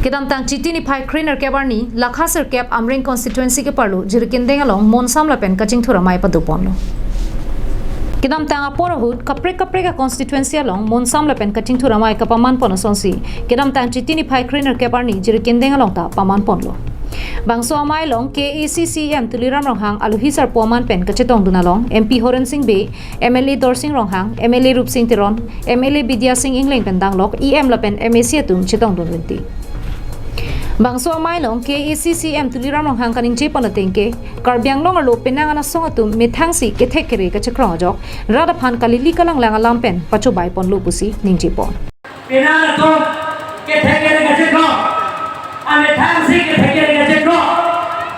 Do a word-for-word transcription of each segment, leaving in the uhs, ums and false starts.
Kedamtang Chiti niphai krenerkep arni, Lakha sirkep Amreng constituency keparlo Jirikindeng along monsam lapen kachingthur amei padoponlo. Kedamtang apor ahut kaprek kaprek a-constituency along monsam lapen kachingthur amei kapamanpon asonsi, kedamtang Chiti niphai krenerkep arni Jirikindeng along ta pamanponlo. Bangso amei along K A A C C E M Tuliram Ronghang alohi sarpo aman pen kachetongdun along M P Horen Sing Bey, M L A Dorsing Ronghang, M L A Rupsing Teron, M L A Bidya Sing Engleng pen danglok E M lapen M A C atum chetongdun rinti. Bangso amei along K A A C C E M Tuliram Ronghang kaningjepon ateng ke, Karbi Anglong arlo penang anasong atum methangsi kethek kere kachekrong ajok, rat aphan kalili kalanglang alam pen pachobaiponlo pusi ningjepon. Penang atum kethek kere kachekrong, amethangsi kethek kere kachekrong,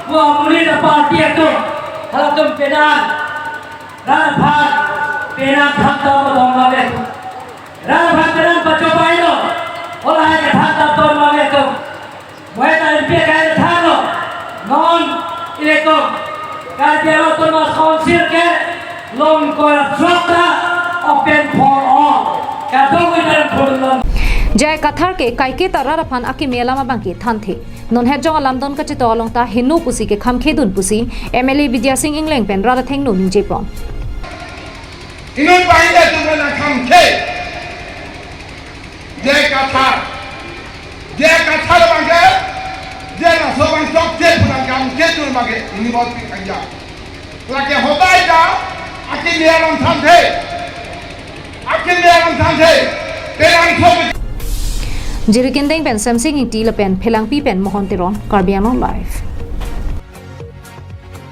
pu amonit aparty atum, halatum penang, rat aphan penang than ta padon mame atum. Rat aphan penang pachobailo, halahai kethan ta padon mame atum. Mo eta M P akai thanlo, non ilitum Karbi Anglong Autonomous Council ke long kor jok ta open for all. Kadokave pen pulon. J I Kathar ke kaike ta rat aphan akeme alam abang ke thanthe. Non het jong alamdon kachetong along ta heno pusi kekham khedun pusi M L A Bidya Sing Engleng pen rat athengno ningjepon. Inut banghini atum nangkham khei. J I Kathar. J I Kathar abang ke, J I laso abang chokche pu nangkham khei atum abang ke, ini bot pi kanja. Lake hodai ta, akeme alam thanthe. Akeme alam thanthe. Penang thok. Jirikindeng pen Semsing Ingti lapen Phelangpi pen Mohon Teron, Karbi Anglong Live.